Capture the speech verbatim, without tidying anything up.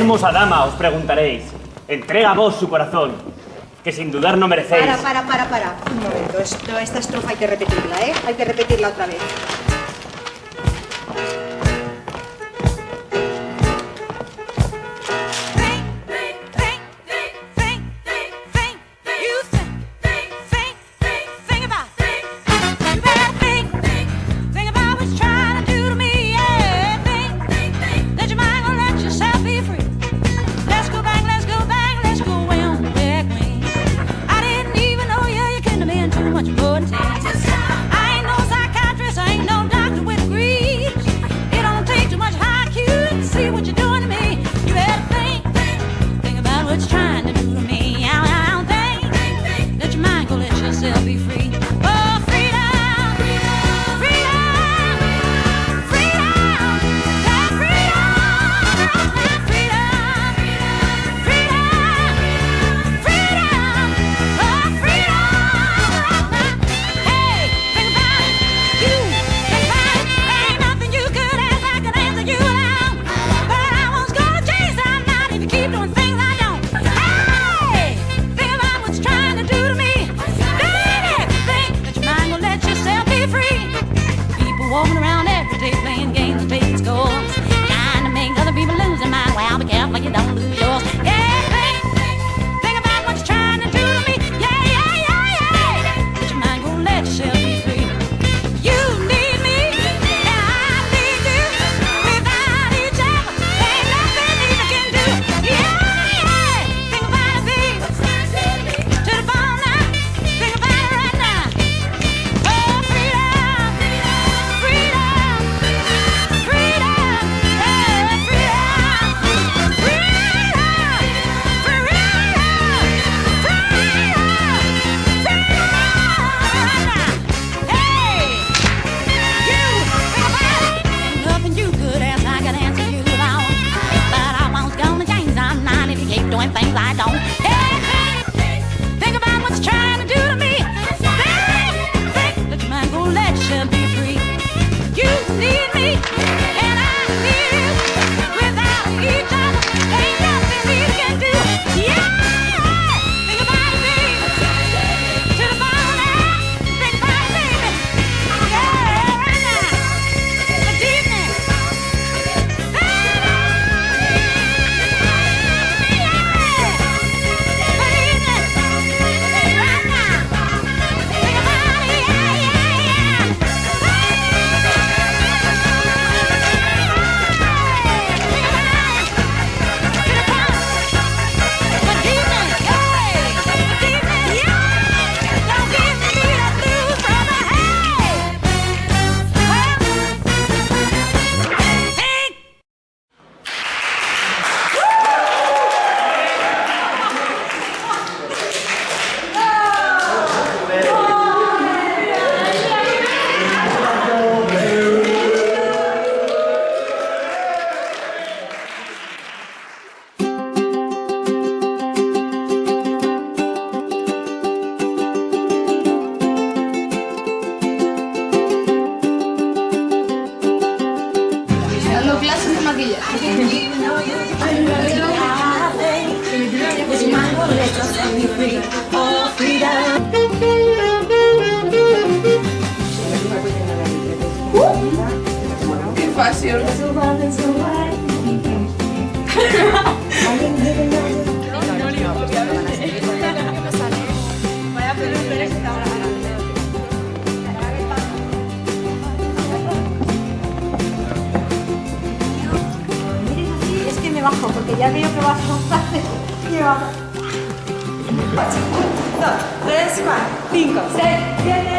Hermosa dama, os preguntaréis, entrega vos su corazón, que sin dudar no merecéis. Para, para, para, para. Un momento, esto, esta estrofa hay que repetirla, ¿eh? Hay que repetirla otra vez. Think, think, think, think, think, think, think, think. You think, think, think, think, think about, think, think, think about what you're trying to do to me, yeah. Think, think, think, let your mind go, let yourself be free. Let's go back, let's go back, let's go way on back when. I didn't even know you, you couldn't have been too much more than ten. I ain't no psychiatrist, I ain't no doctor with degrees. It don't take too much I Q to see what you're doing to me. You better think, think, think about what you're trying to do to me. Ow, ow, ow, think, think, think. Let your mind go, let yourself be free. Oh, freedom, freedom, freedom, yeah, freedom, freedom, freedom, freedom, oh, freedom. Hey, think about it, you, think about it. Ain't nothing you could ask I could answer you alone. But I won't go to jail, I'm not even keep doing things I don't. Hey, think about what you're trying to do to me. Baby, think that your mind will let yourself be free. People walking around every day playing games and taking scores, trying to make other people lose their mind. Well, be careful you don't lose yours. Yeah, think, think, think about what you're trying to do to me. Yeah, yeah, yeah, yeah. Let your mind go, let yourself be free. You need me, and I need you. Without each other, ain't nothing either can do. Yeah, yeah. Think about it, baby. To the bone now. Think about it right now. Oh, freedom, freedom, freedom, yeah, freedom, freedom, freedom, freedom. Hey! You, think about it. Nothing you could ask, I could answer you alone. But I won't go to jail, I'm not if you keep doing things I don't. Hey, hey, think about what you're trying to do to me. Think, think, let your mind go, let you be free. You need me, and I need you. Without each other, ain't nothing we can do. Yeah! Think about it, baby. To the bone, eh? Think about it, baby. Yeah, right now. The deepness. Baby! Yeah! The deepness. Right now. Think about it, yeah, yeah, yeah. Dando clases de maquillaje. Qué fácil. Es que me bajo, porque ya veo que bajo. Me bajo. Dos, tres, cuatro, cinco, seis, siete.